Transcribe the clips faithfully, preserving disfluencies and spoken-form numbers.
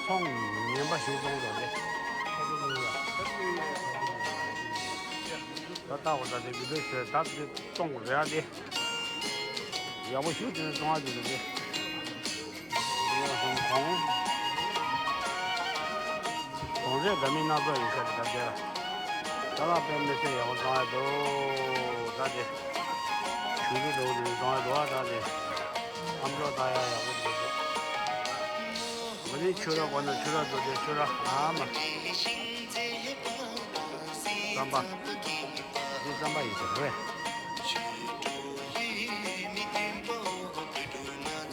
ཚོང་ངན་པ་ཞིག་བཙོང་འགྲོ་རེད། ད་ལྟ་བར་ད་དེ་བི་ཌིའོ་ཞུ་ད་དེ་བཙོང་དགོས་རེད་ཨ་དེ། ཡག་པོ་ཞུ་དེ་ནས་བཙོང་ཨ་དེ་རེད་དེ། ཡོ་སོང་གོང་། གོང་ཚད་འདྲ་མིན་སྣ་ཚོགས་ཡོད་ཤག་ད་དེ་ལ། ད་ལ་དཔེ་མི་སྲིད་ཡག་པོ་བཙོང་ཨ་འདུག་ད་དེ། ཞུ་རྒྱུ་འདུག་དེ་བཙོང་ཨ་འདུག་ཨ་ད་དེ། ཨམ་ཅོག་ལྟ་ཡག་ཡག་པོ་འདུག་འདུག་ང་ནི་ཆུ་ར་གོ་ན་ཆུ་ར་འདུག་དེ་ཆུ་ར་ཨ་མ། རྩམ་པ། འདི་རྩམ་པ་ཡིན་ཟེར་བས།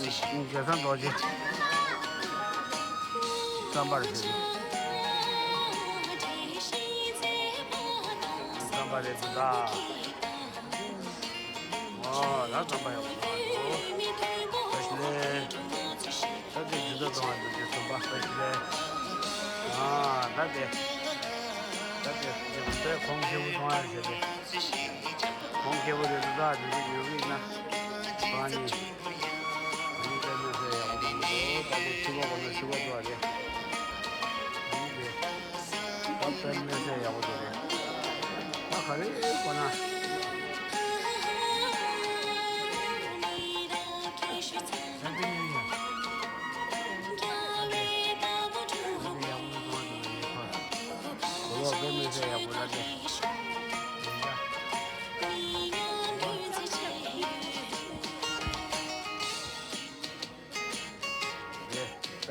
རྒྱལ་ཚང་རྡོ་རྗེ། རྩམ་པ་རེད་ཟེར། རྩམ་པ་རེད་འདུག་ད། ཨོ་ད་རྩམ་པ་ཡག་པོ་འདུག་ཨ་འདུག་ད་ཞི་ལེ། ད་དེ་ཇི་ལྟར་གཏོང་བ་འདུག་དེ་གསུམ་པ་ད་ཞི་ལེ། ཨ་ད་དེ། ད་དེ་དེ་གོང་ཁེ་པོ་གཏོང་ཡ་ཞེས་ཏེ། གོང་ཁེ་པོ་རེད་འདུག་ད་དེ་ཡོད་གི་ཡིན་ན། གང་ནི། ཨ་ནི་དཔེ་མི་སྲིད་ཡག་པོ་འདུག་ད་དེ་ཕྱུ་པ་གོ་ན་ཕྱུ་པ་འདུག་ཨ་རེད། ཨ་ནི་དེ། ད་དཔེ་མི་སྲིད་ཡག་པོ་འདུག་རེད། ད་ག་རེ་གོ་ན།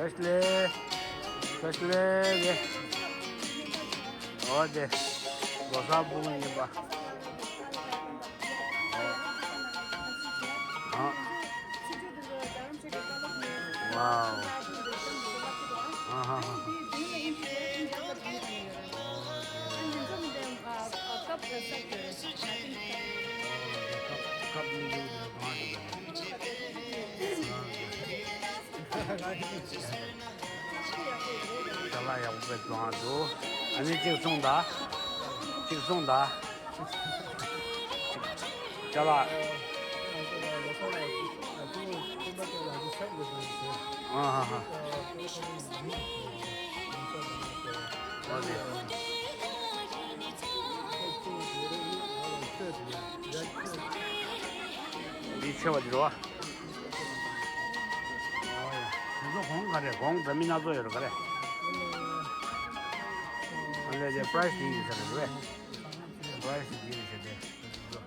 ཕེ་སི་ལེ། ཕེ་སི་ལེ་རེད། འོ་དེ། ལོ་གསར་སྤུ་གུ་ཡིན་པ། ཨ། ཝའོ། ཨ་ཧ་ཧ། ཀབ་ཀབ་ཀབ་ཀབ་ནི་ཡོད་ནི་གང་རེད། ཅ་ལག་ཡག་པོ་དཔེ་བཙོང་འདུག་ཨ་ནི་གཅིག་གསུངས་དང་། གཅིག་གསུངས་དང་། ཅ་ལག་ཨ་ཧ་ཧ། འོ་དེ། འདི་ཆེ་བ་འདི་རེད་བ། དེ་ཚོ་གོང་ག་རེ་གོང་འདྲ་མིན་སྣ་ཚོགས་ཡོད་རེད་ག་རེ། ཨ་ལས་ཀྱི་པ་རའི་སི་དེ་ཡིན་ས་རེད་རེད། པ་རའི་སི་དེ་རེད་ཟེར་ཏེ། ལོ་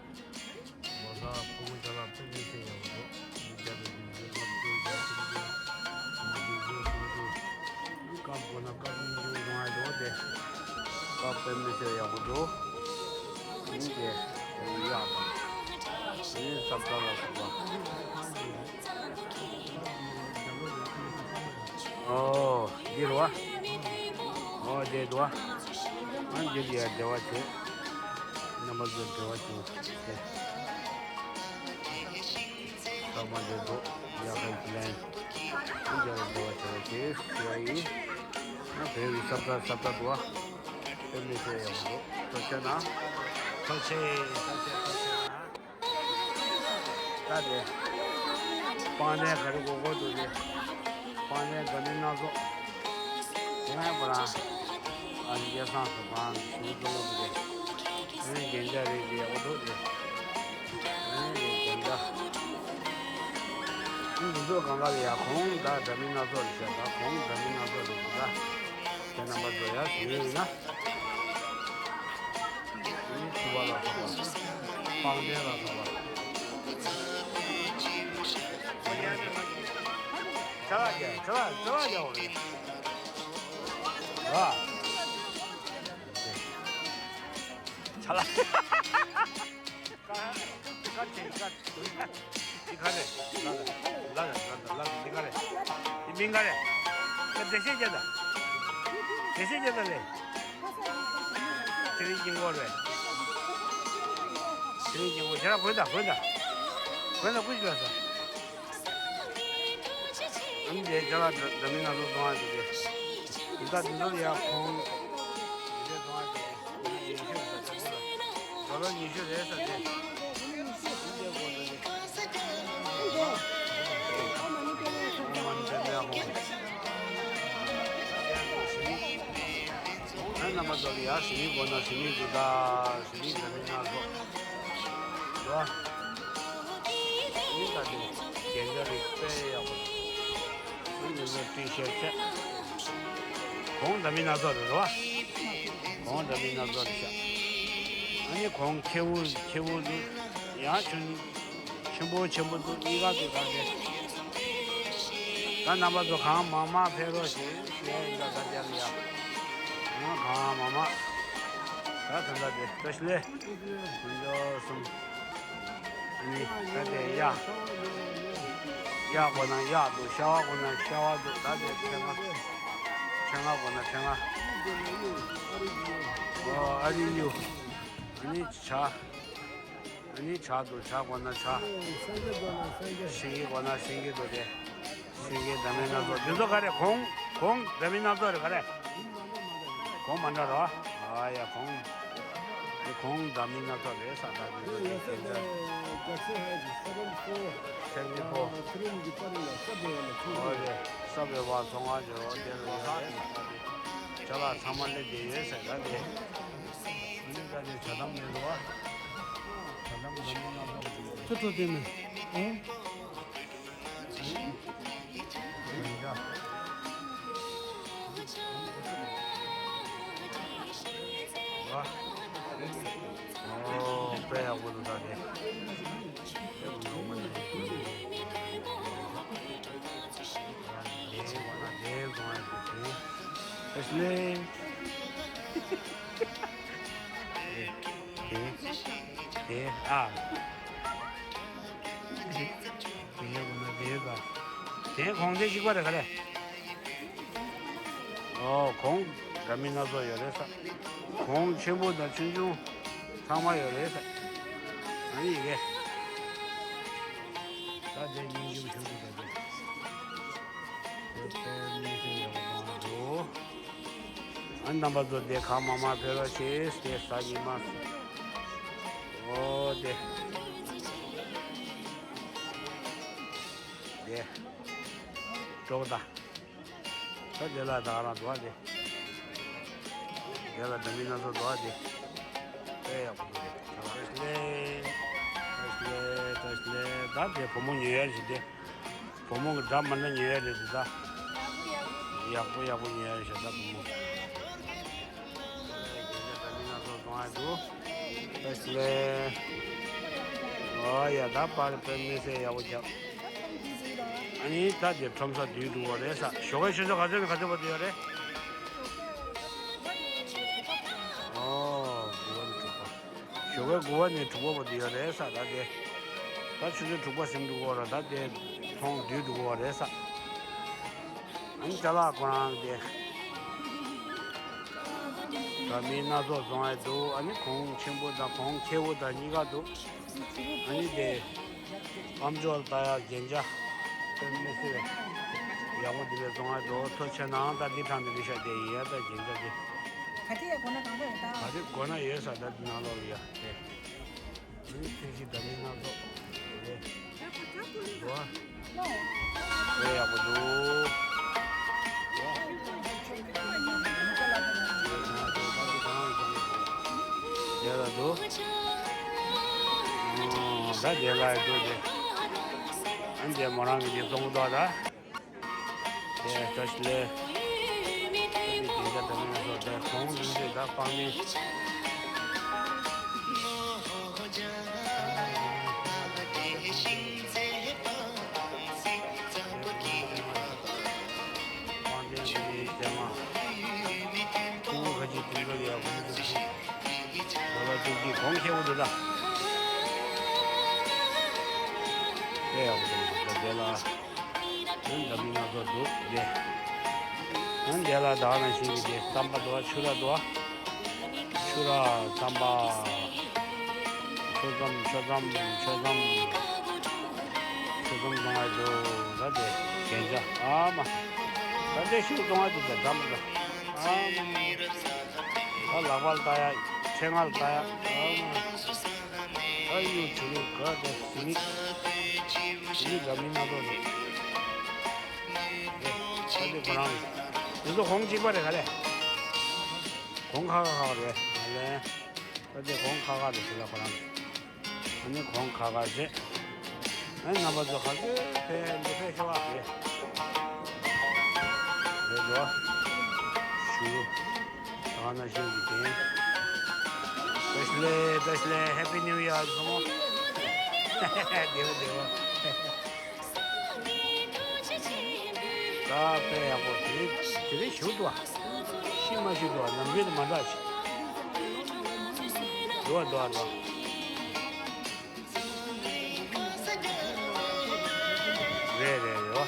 གསར་ཕྲུ་གུ་ཅ་ལག་ཕུན་སུམ་ཚོགས་ཡག་པོ་འདུག་མི་སྐྱ་དང་ལྡན་རྒྱུ་ལྔ་བཅུ་བརྒྱ་སུམ་ཅུ། མི་བདུན་བཅུ་སུམ་ཅུ། སྐབས་དགོས་ན་སྐབས་གཉིས་ཀྱི་རང་ཡ་འགྲོ་དེ། སྐབས་དཔེ་མི་སྲིད་ཡག་པོ་འདུག་མི་དེ་ཡག་དང་། མི་ས་བཀྲ་ལ་སོགས་པ། ཨོ་འདི་རུ་བ། ཨོ་འདི་རུ་བ། ཨ་འདི་ལ་ཡ་འབྲེལ་བ་བྱེད། རྣམ་པ་ཚོས་འབྲེལ་བ་བྱུང་སྟེ། ཚང་མ་འདི་འདུག་ཡ་ཧན་ལན། འདི་ལ་འབྲེལ་བ་བྱེད་པ་དེ་ཡ་ཡིན། ཨ་བོད་ཀྱི་ས་བཀྲ་ས་བཀྲ་འདུག་བ། དཔེ་མི་སྲིད་ཡག་པོ་འདུག་ཐུགས་རྗེ་གནང་། ཐུགས་རྗེ་ཆེ། ཐུགས་རྗེ་ཆེ། ཐུགས་རྗེ་གནང་། ད་དེ། པང་གདན་ག་རེ་དགོས་དགོས་འདུག་ནས། པང་གདན་འདྲ་མིན་སྣ་ཚོགས། དེ་ནས་པ་ར། ཨ་ནི་སྐལ་བཟང་སུ་པང་ཞུ་གཏོང་གི་འདུག་དེ་ནས་རྒྱན་ཆ་རེད་དེ་ཡག་པོ་འདུག་དེ། དེ་ནས་རྒྱན་ཆ། འདི་ཚོ་གང་ག་ལ་ཡ་གོང་ད་འདྲ་མིན་སྣ་ཚོགས་རེད་ཤག་ད་གོང་འདྲ་མིན་སྣ་ཚོགས་རེད་འདུག་ད། ཁྱེད་རྣམ་པ་ཚོ་ཡ་ཞུ་ཡོད་ན། དེ་ནི་ཕྱུ་པ་ལ་སོགས་པ། པང་གདན་ལ་སོགས་པ། ཆ་ལག་རྒྱག་ཆ་ལག་ཆ་ལག་རྒྱག་འོ་རེད། ལ། ཆ་ལག་ཀ་ཀ་ཆེ་ཀ་འདི་ག་རེ། ལ་ལ་ལ་ལ་ལ་འདི་ག་རེ། འདི་མིང་ག་རེ། ཀ་འགྲེལ་བཤད་རྒྱག་ད། འགྲེལ་བཤད་རྒྱག་ད་ལེ། དེ་རིང་སྙིང་པོ་རེད། དེ་རིང་སྙིང་པོ་ཞེ་དྲག་གོན་ད་གོན་ད། གོན་ད་ཀུ་ཅི་ལ་ས། ཨ་ནི་དེ་ཅ་ལག་འདྲ་མིན་སྣ་ཚོགས་གཏོང་ཡ་འདུག་གས། ད་འདི་ཚོ་ལ་ཡ་ཁོང་། འདི་འདྲ་གཏོང་ཡ་འདུག་གས། ཉི་ཤུ་རེད་ཟེར་ཏེ། ཟླ་བ་ཉི་ཤུ་རེད་ཟེར་ཏེ། འདི་འདྲ་གོ་འདུག་གས། ཨོཾ་མ་ཎི་པདྨེ་ཧཱུྃ། ཚོ་ལ་ཡ་ཟི་ལིང་གོ་ན་ཟི་ལིང་དུ་ད་ཟི་ལིང་འདྲ་མིན་སྣ་ཚོགས་རེད་བ། ཨ་ནི་ད་དེ་རྒྱན་ཆ་རིགས་དཔེ་ཡག་པོ་འདུག་ཨ་ནི་ཚོ་ཊི་ཤར་ཊི་གོང་འདྲ་མིན་སྣ་ཚོགས་རེད་བ། གོང་འདྲ་མིན་སྣ་ཚོགས་རེད་ཤག་ཨ་ནི་གོང་ཁེ་བོ་ཁེ་བོ་འདུག་ཡང་ཆུང་ཆེན་པོ་ཆེན་པོ་འདུག་གཉིས་ཀ་འདུག་ད་དེ། ད་རྣམ་པ་ཚོ་གང་མང་མང་ཕེབས་རོགས་ཞེས་ཞུ་ཡ་ཡིན། ད་ད་རྒྱ་ལ་ཡ། ང་གང་མང་མང་། ད་ད་ད་དེ་བཀྲ་ཤིས་བདེ་ལེགས། ཡོ་གསུམ། ནི་ད་དེ་གཡག་གཡག་དགོས་ན་གཡག་འདུག་ཤ་བ་དགོས་ན་ཤ་བ་འདུག་ད་དེ་ཕྲེང་བ། ཕྲེང་བ་དགོས་ན་ཕྲེང་བ། ཨོ་ཨ་རི་གཡུ། ཨ་ནི་བྱ། ཨ་ནི་བྱ་འདུག་བྱ་དགོས་ན་བྱ། སེང་གེ་དགོས་ན་སེང་གེ། སེང་གེ་དགོས་ན་སེང་གེ་འདུག་སྟེ། སེང་གེ་འདྲ་མིན་སྣ་ཚོགས་འདི་ཚོ་ག་རེ་གོང་གོང་འདྲ་མིན་སྣ་ཚོགས་རེད་ག་རེ། གོང་མ་འདྲ་རོ། ཨ་ཡ་གོང་། འདི་གོང་འདྲ་མིན་སྣ་ཚོགས་རེད་ས་ད་འདི་ཚོ་འདི་གན་ཚ། སེམས་ཀྱི་ཕོ། ཨོ་རེད། ས་བའི་བ་ཚོང་ང་འཇོ་དེ་ལ་ཡོད་རེད། ཅ་ལག་ཚང་མ་སླེབས་བསྡད་ཡོད་ས་ད་འདི། ཨ་ནི་ད་དེ་ཇ་དམ་མེད་འགྲོ་བ། ཇ་དམ་འཛམ་གླིང་ནང་ཐོག་ཏུ་ཐུ་ཐུ་དེ་མེད། ཨོ། ཇ། ཨོ་དཔེ་ཡག་པོ་འདུག་ད་དེ། དཔེ་མི་འདུག་མ་ནི། དེ་བ་ན་དེ་བཟུང་ཡག་གི་དེ། ཨེ་ཤི་ལེ། དེ། དེ། དེ། ཨ། དེ་ཡོད་ན་དེ་ཡོད་པ། དེ་གོང་དེ་གཅིག་པ་རེད་ག་རེ། ཨོ་གོང་འདྲ་མིན་སྣ་ཚོགས་ཡོད་རེད་ས། གོང་ཆེན་པོ་དང་ཆུང་ཆུང་ཚང་མ་ཡོད་རེད་ས། ཨ་ནི་ཡི་གེ། ད་དེ་སྙིང་རྗེ་ཞུ་གི་འདུག་དེ། དེ་དཔེ་མི་སྲིད་ཡག་པོ་གཏོང་འདུག་ཨ་རྣམ་པ་ཚོ་དེ་གང་མང་མང་ཕེབས་རོགས་ཞེས་དེ་ཟ་ཉི་མ། ཨོ་དེ། དེ། གྲོགས་ད། ད་དེ་ལ་ད་རང་འདུག་ཨ་དེ། དེ་ལ་འདྲ་མིན་སྣ་ཚོགས་འདུག་ཨ་དེ། དཔེ་ཡག་པོ་འདུག་དེ། བཀྲ་ཤིས་བདེ་ལེགས། བཀྲ་ཤིས་བདེ་ལེགས། ད་དེ་བུ་མོ་ཉོ་ཡ་ཞིག་དེ། བུ་མོ་གི་འདྲ་མི་འདྲ་ཉོ་ཡ་རེད་འདུག་ད། ཡག་པོ་ཡག་པོ་ཉོ་ཡ་ཞིག་ད་བུ་མོ། བཀྲ་ཤིས་བདེ་ལེགས། ཨོ་ཡ་ད་པར་དཔེ་མི་སྲིད་ཡག་པོ་རྒྱབ། ཨ་ནི་ད་དེ་ཁྲོམ་ས་བསྡུས་འདུག་བ་རེད་ས། ཞོགས་ཀའི་ཆུ་ཚོད་ག་ཚོད་ནས་ག་ཚོད་བར་དུ་ཡོད་རེད། ཨོ་དགུ་པ་ནས་དྲུག་པ། ཞོགས་ཀའི་དགུ་པ་ནས་དྲུག་པ་བར་དུ་ཡོད་རེད་ས་ད་དེ། ད་ཆུ་ཚོད་དྲུག་པ་ཟིན་འགྲོ་གི་ཡོད་རེད་ད་དེ། ཚོང་བསྡུས་འགྲོ་གི་ཡོད་རེད་ས། ཨ་ནི་ཅ་ལག་ཁོ་རང་དེ། འདྲ་མིན་སྣ་ཚོགས་བཙོང་ཡ་འདུག་ཨ་ནི་གོང་ཆེན་པོ་དང་གོང་ཁེ་པོ་དང་གཉིས་ཀ་འདུག་ཨ་ནི་དེ། ཨམ་ཅོག་ལྟ་ཡ་རྒྱན་ཆ། དཔེ་མི་སྲིད་ཡག་པོ་འདི་འདྲ་བཙོང་ཡ་འདུག་ཐུགས་རྗེ་གནང་། ད་འདི་དྲངས་ནས་འདི་ཤ་དེ་ཡིན་ཡ་ད་རྒྱན་ཆ་དེ། ག་དེ་ཡ་དགོས་ན་གང་འདྲ་ཡོད་ད། ག་དེ་དགོས་ན་ཡོད་ས་ད་འདི་ནང་ལོགས་ལ་ཡ་དེ། ཨ་ནི་ཐུགས་རྗེ་འདྲ་མིན་སྣ་ཚོགས་རེད། འགྲོ་ཨ། དཔེ་ཡག་པོ་འདུག་དེ་ལ་འདུག་ད་དེ་ལ་འདུག་དེ། ཨ་འདི་མོ་རང་གི་དེ་བཙོང་འདུག་ད། དེ་བཀྲ་ཤིས་བདེ་ལེགས། ཨ་ནི་དེ་འདྲ་དེ་མིན་སོ་དེ་གོང་ཡིན་དེ་ད་སྤང་ནི། སྤང་ནི་དེ་ནི་དེ་མ། ཁུ་བོ་ཁ་ཅིག་དུས་ཚོད་ཡག་པོ་མི་འདུག་ཁུ་བོ་ལ་ཅིག་ཅིག་གོང་ཁེ་པོ་འདུག་ད། དེ་ཡག་པོ་འདུག་ད་དེ་ལ། འདི་འདྲ་མིན་སྣ་ཚོགས་འདུག་སྟེ། འདི་ལ་ད་ག་ནང་བཞིན་གྱི་དེ་རྩམ་པ་འདུག་ཆུ་ར་འདུག་ཆུ་ར་རྩམ་པ། ཆུ་རྩམ་ཆུ་རྩམ་ཆུ་རྩམ། ཆུ་རྩམ་བཏང་བ་འདུག་ད་དེ་རྒྱན་ཆ་ཨ་མ། ད་དེ་ཤུགས་གཏོང་བ་འདུག་ད་འདྲ་མི་འདྲ་ཨ་མ། ད་ལག་པ་ལ་ལྟ་ཡ། ཕྲེང་བ་ལ་ལྟ་ཡ་ཨ་མ། ཨ་ཡུ་ཆུ་ལུག་ག་དེ་ཟི་ལི། ཟི་ལི་འདྲ་མིན་སྣ་ཚོགས་འདུག་ཨ་ནི་ཁོ་རང་རེད། འདི་ཚོ་གོང་གཅིག་པ་རེད་ག་ལེ། གོང་ཁ་ཁ་ཁ་རེད་ཨ་ལས། ད་དེ་གོང་ཁ་ཁ་རེད་ཟེར་ལ་ཁོ་རང་། ཨ་ནི་གོང་ཁ་ཁ་རེད། ཨ་ནི་རྣམ་པ་ཚོ་ག་ཚོད་ཕེབས་འདུག་ཕེབས་ཤོག་ཨ་རེད། རེད་འགྲོ། ཞུ། ད་ན་ཤིང་གི་དེ། བཀྲ་ཤིས་བདེ་ལེགས། བཀྲ་ཤིས་བདེ་ལེགས། Happy New Year ཟེར་མོ། བདེ་བོ་བདེ་བོ། ད་དཔེ་ཡག་པོ་དེ་རིང་དེ་རིང་ཞུ་དུ་བ། ཤི་མ་ཤི་དུ་བ་ནམ་རྒྱུན་དུ་མ་འདྲ་ཞིག་འགྲོ་བ་འགྲོ་བ་འགྲོ། རེད་རེད་རེད་བ།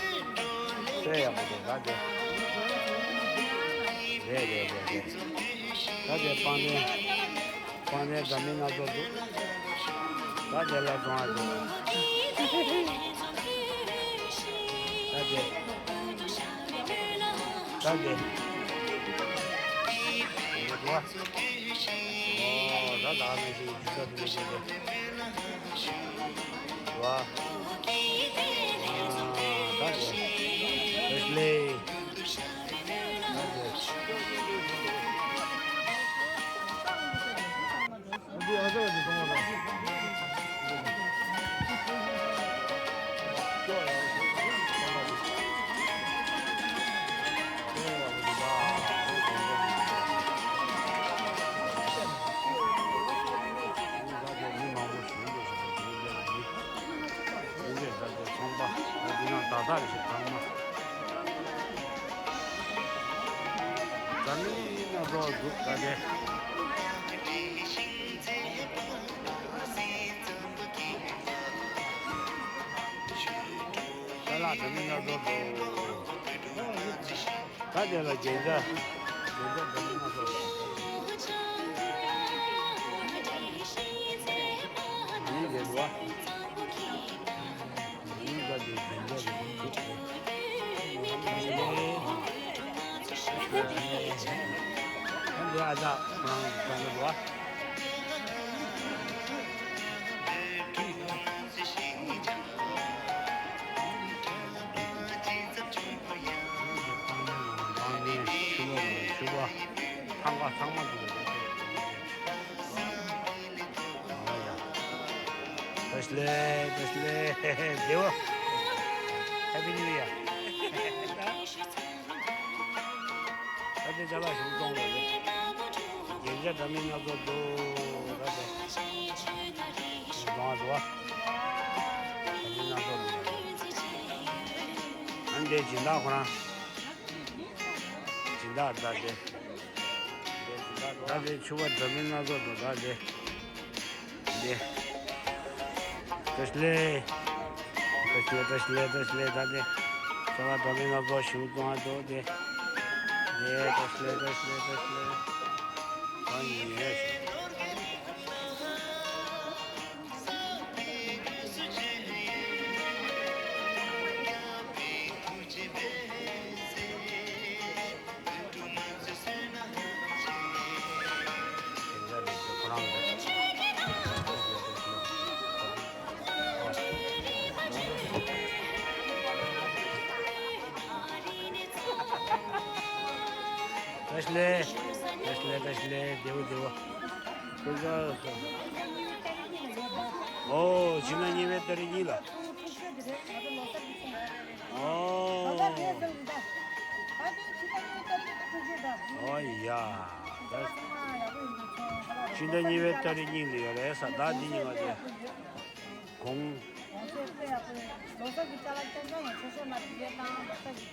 དཔེ་ཡག་པོ་འདུག་ད་དེ། རེད་རེད་རེད་རེད། ད་དེ་སྤང་ཐང་། སྤང་ཐང་འདྲ་མིན་སྣ་ཚོགས་འདུག་ད་དེ་ལ་བཙོང་ཡ་འདུག་ད་དེ། ད་དེ། ཡོད་བ། ཨོ་ད་ད་ནི་ཞིག་ཇི་ལྟར་དུ་མི་བྱེད་དེ། བ། ཨ་ད་དེ། བཀྲ་ཤིས་བདེ་ལེགས། ད་དེ། འདྲ་མིན་སྣ་ཚོགས་འདུག་ད་དེ། ས་ལག་འདྲ་མིན་སྣ་ཚོགས་འདུག་ད་དེ་ལ་རྒྱན་ཆ། རྒྱན་ཆ་འདྲ་མིན་སྣ་ཚོགས་འདུག་ཡིན་རེད་བ། ཐང་ག་ཚང་མ་འདུག་བཀྲ་ཤིས་བདེ་ལེགས། བཀྲ་ཤིས་བདེ་ལེགས། བདེ་བོ། Happy New Year། ད་ལྟའི་ཅ་ལག་ཞིག་གཏོང་དགོས་རེད། རྒྱན་ཆ་འདྲ་མིན་སྣ་ཚོགས་འདུག་ད་ལྟ་གཏོང་བ་འདུག་བ། འདྲ་མིན་སྣ་ཚོགས་འདུག་ཨ་ནི་དེ་སྦྱིན་བདག་ཁོ་རང་། སྦྱིན་བདག་ད་དེ། ད་དེ་ཕྱུ་པ་འདྲ་མིན་སྣ་ཚོགས་འདུག་ད་དེ། དེ། བཀྲ་ཤིས་བདེ་ལེགས། བཀྲ་ཤིས་བདེ་ལེགས། བཀྲ་ཤིས་བདེ་ལེགས། བཀྲ་ཤིས་བདེ་ལེགས། ད་དེ། ཕྱུ་པ་འདྲ་མིན་སྣ་ཚོགས་ཞིག་བཙོང་འདུག་དེ། དེ། བཀྲ་ཤིས་བདེ་ལེགས། བཀྲ་ཤིས་བདེ་ལེགས། བཀྲ་ཤིས་བདེ་ལེགས། ད་ཡིན་ཡོད། བཀྲ་ཤིས་བདེ་ལེགས། བཀྲ་ཤིས་བདེ་ལེགས། བཀྲ་ཤིས་བདེ་ལེགས། བདེ་པོ་བདེ་པོ། ཁོ་ཚོ། ཨོ་ཕྱི་ཟླ་གཉིས་པའི་ཏ་རིག་གཉིས་ལ། ཨོ། ཨོ་ཡ། ད་ཕྱི་ཟླ་གཉིས་པའི་ཏ་རིག་གཉིས་ལ་ཡོད་རེད་ས་ཟླ་འདི་ཉིན་ང་ཚོ་གོང་། ལོ་གསར་གྱི་ཅ་ལག་རྐྱང་རྐྱང་ཡང་ཆེ་ཤོས་ལ་དེ་གས་དང་ལོ་གསར་གྱི་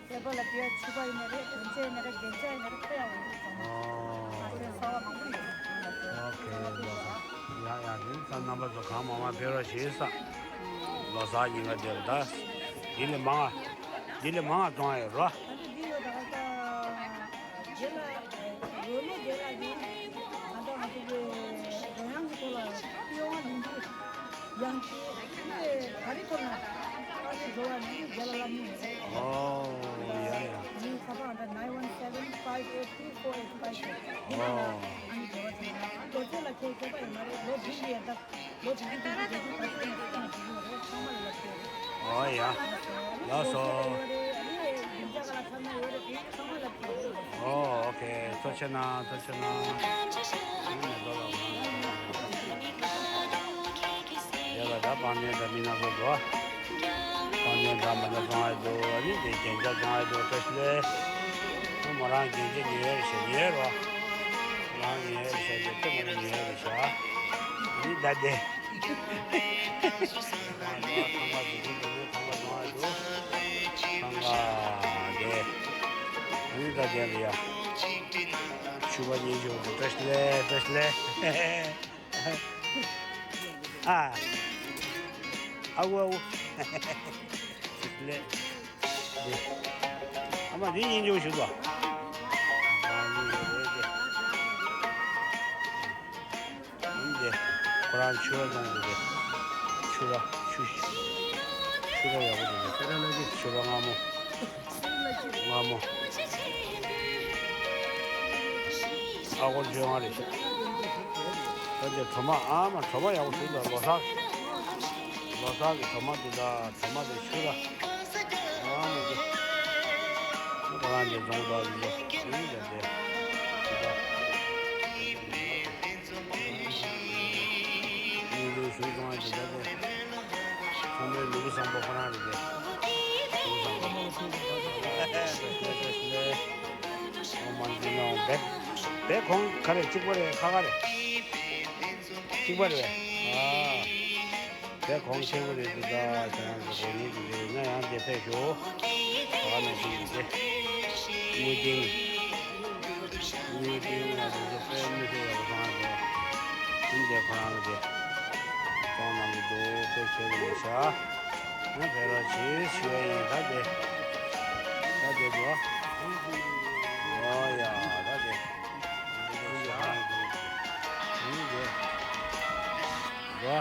སྐྱེས་པ་ལ་དེ་ཕྱུ་པ་ཡིན་ན་རེད། གོན་ཆས་ཡིན་ན་རེད། རྒྱན་ཆ་ཡིན་ན་རེད། ཁོ་ཡང་འོང་གི་ཚང་མ་ཨོ། ང་ཚོའི་གསར་པ་མང་པོ་ཡོད། ཨོ་ཁེ། ལོ་གསར། ཡ་ཡ། དེ་ཚ་རྣམ་པ་ཚོ་གང་མང་མང་ཕེབས་རོགས་ཞེས་ས། ལོ་གསར་ཉིན་ཀ་དེར་ད་འདི་ལས་མང་ང་འདི་ལས་མང་ང་གཏོང་ཡ་ཡོད་རོ། ད་དེ་འདི་ཡོད་ད་ག་ད། རྗེས་ལ་རོལ་མོ་རྗེས་ལ་གི་ང་ཚོ་ང་ཚོ་གི་རོལ་དབྱངས་ཀྱི་ཐོག་ལ་གཡོ་བ་ལེན་རྒྱུ། ཡང་གི་ཨ་ནི་ག་རེ་ཐོག་ལ་ཨ་ནི་འགྲོ་བ་ནི་རྗེས་ལ་ལབ་ནི་མེད། ཨོ་ཡ་ཡ། ངའི་ཁ་པར་ཨ་འདྲ་nine one seven five eight two four eight five two ཨོ། ཨ་ནི་འགྲོ་བ་དེ་ལ་ཨ་ལོ་ཚོད་ལ་ཁྱད་ཁྱད་པར་ཡོད་མ་རེད། ལོ་བདུན་གྱི་ཡར་ད། ལོ་དེ་གི་དེ་གི་དེ་གི་ད་ཚོད་ལ་ཁྱད་ཁྱད་པར་ཡོད་རེད། ཚང་མ་ལ་ལབ་ཀྱི་ཡོད་རེད། ཨོ་ཡ། ལགས་སོ། ལོ་ཚོད་ལ་ཡོད་རེད། ཨ་ནི་བདུན་ཅག་ག་ལ། ཨོ་ཨོ་ཁེ། ཐུགས་རྗེ་གནང་། ཐུགས་རྗེ་གནང་། ཨ་ནི་མེ་ཏོག་ལ་ཁོང་ལ་དེ་ལ་ད་དཔལ་ལྡན་འདྲ་མི་སྣ་ཚོ་འགྲོ། དཔལ་ལྡན་འདྲ་མི་སྣ་ཚོ་ཨ་འདུག་ཨ་ནི་དེ་རྒྱན་ཆ་སྦྱང་ཨ་འདུག་བཀྲ་ཤིས་བདེ་ལེགས། ཨ་མོ་རང་རྒྱན་ཆ་ཉོས་རེད་ཤག་ཉོས་རོགས། རང་ཉོས་རེད་ཤག་དེ་ལྟ་མོ་ཉོས་རེད་ཤག་ཨ་ནི་ད་དེ། ཐང་ག་དེ་དེ་དེ་ནས་ཐང་ག་ནང་ལ་འདུག་ཐང་ག་དེ། ཨ་ནི་ད་དེ་ལ་ཡ། ཕྱུ་པ་གཉིས་ཤོག་བཀྲ་ཤིས་བདེ་ལེགས། བཀྲ་ཤིས་བདེ་ལེགས། ཨ། ཨ་ཝུ་ཨ་ཝུ། བཀྲ་ཤིས་བདེ་ལེགས། དེ། ཨ་མ་དེ་གཉིས་ཤོག་ཞུ་དོ། ཨ་ནི་ཡོད་རེད་དེ། འདི་ཁོ་རང་ཕྱུ་ར་བཙོང་འདུག་གས། ཕྱུ་ར་ཕྱུ་ཤི། ཕྱུ་ར་ཡག་པོ་འདུག་གས། ཕྱུ་ར་མངར་མོ། མངར་མོ། ཨ་སྒོར་བཅོ་ལྔ་རེད་ཤག་ད་འདི་གྲོ་མ་ཨ་མ་གྲོ་མ་ཡག་པོ་ཞིག་འདུག་ལོ་གསར། ལོ་གསར་གྱི་གྲོ་མ་འདི་དང་གྲོ་མ་དེ་ཕྱུ་ར། ཨ་མ་འདི། ཁོ་རང་འདི་བཙོང་འདུག་འདི་ཚོ། འདི་འདི་འདི། སྙིང་རུས་ཞུ་སོང་བ་ཞིག་རེད་དེ། ཚང་མའི་ལུས་པོ་བཟང་པོ་ཁོ་རང་རེད་དེ། ལུས་པོ་བཟང་པོ། ཨོ་མ་འཛིན་ནོ་བེ། བེ་གོང་ག་རེ་གཅིག་པ་རེད་ཁ་ཁ་རེད། གཅིག་པ་རེད། ཨ། དེ་གོང་ཆེན་པོ་རེད་འདུག་ད་ཁྱེད་རང་ཚོ་གོ་ནི་འདུག་རེད་ན་ཡང་དེ་ཕེབས་ཤོག་ད་ག་ནང་བཞིན་འདུག་སྟེ། དངུལ་ལྡིང་། དངུལ་ལྡིང་ལ་འདུག་ཚོ་དཔེ་མི་ཤེས་ཡག་པོ་སོང་ང་ཚོ། ཨིན་དེ་ཁོ་རང་གི་དེ། གཏོང་གནང་གི་འདུག་དཔེ་ཁྱེད་ཀྱི་མི་ཤ། ཨ་ཕེབས་རོགས་གྱིས་ཞུ་ཡ་ཡིན་ད་དེ། ད་དེ་འདུག་ཨོ་ཡ་ད་དེ། ཨིན་དེ་ཁོ་རང་གི་དེ། ཨིན་དེ། འགྲོ།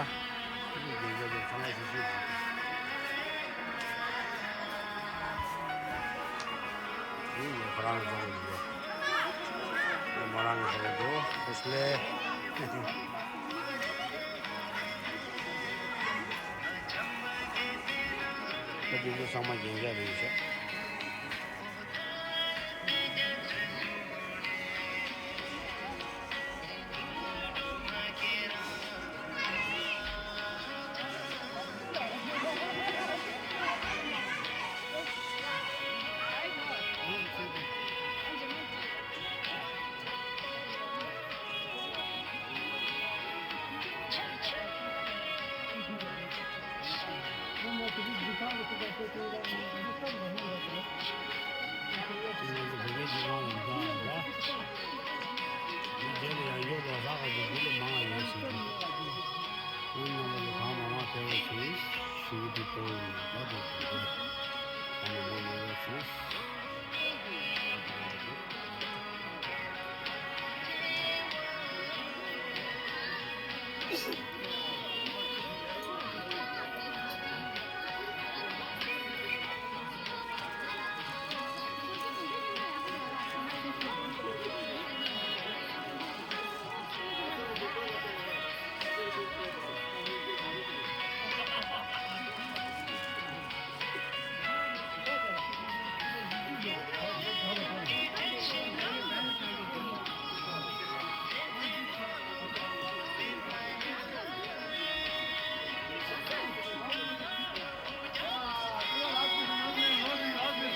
ཨ་ནི་དེ་འདྲ་དེ་ཚང་མ་ཤེས་ཤེས་བྱེད། ཨ་ནི་ཁོ་རང་གི་བཟོ་གི་འདུག་མོ་རང་གི་བཟོ་གི་འདུག་ཨེ་ཤི་ལེ། ད་དེ་ཚོ་ཚང་མ་རྒྱན་ཆ་རེད་ཤག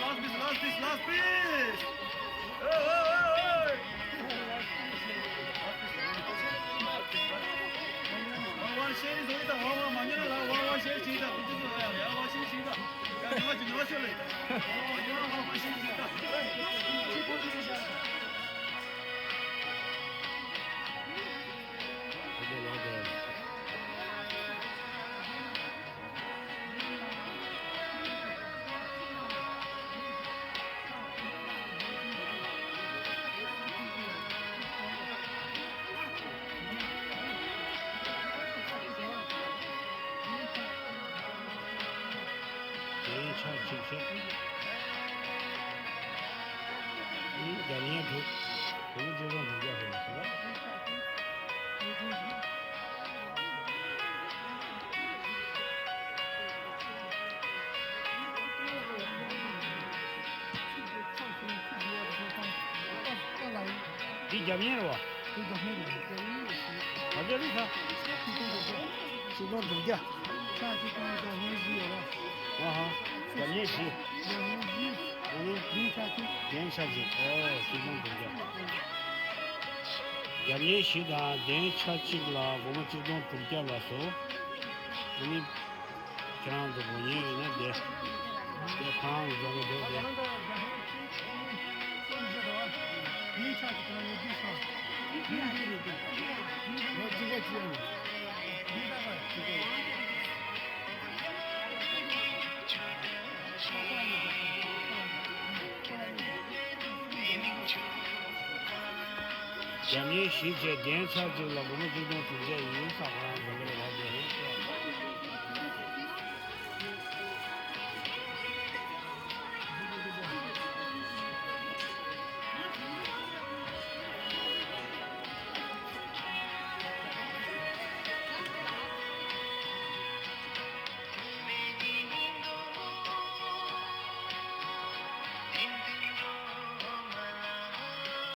Last piece, last piece, last piece. Hey, hey, hey, hey. One, one, share is over. One, one, one, one, one, share is over. Yeah, one, share is over. Yeah, one, one, share is over. དེ་ཡང་ཆ་གཅིག་བྱས། ཨ་ནི་རྒྱ་ལིང་དྲུག་དེ་ནི་རྗེས་ལོ་འདི་རྒྱ་ཧེ་མ་ཞིག་ལ། འདི་རྒྱབ་གཉེར་རེད་བ། འདི་རྒྱབ་གཉེར་རེད། ག་ཚོད་རེད་ད། ཆིག་སྟོང་དྲུག་བརྒྱ། ཆིག་སྟོང་དྲུག་བརྒྱ། ཆ་གཅིག་སྟོང་བརྒྱ་ལྔ་བཞི་ཡོད་རེད། ཨ་ཧ། རྒྱབ་གཉེར་བཞི། རྒྱབ་གཉེར་བཞི། ཨ་ནི། གདན་ཆ་གཅིག་གདན་ཆ་གཅིག་ཨོ་ཆིག་སྟོང་དྲུག་བརྒྱ། རྒྱབ་གཉེར་བཞི་དང་གདན་ཆ་གཅིག་ལ་སྒོར་མོ་ཆིག་སྟོང་དྲུག་བརྒྱ་ལ་སོ། ཨ་ནི། ཁྱེད་རང་ཚོ་དགོས་མཁོ་ཡོད་ན་དེ། དེ་གང་རྫོང་གི་འདུག་དེ། རྒྱ་མིའི་གཞིས་བྱེས་གདན་ས་གཅིག་ལ་སྒོར་མོ་ཆིག་སྟོང་དྲུག་བརྒྱ་ཡིན་ས་ཁོ་རང་འཛོམས་རེད་ར་དེ།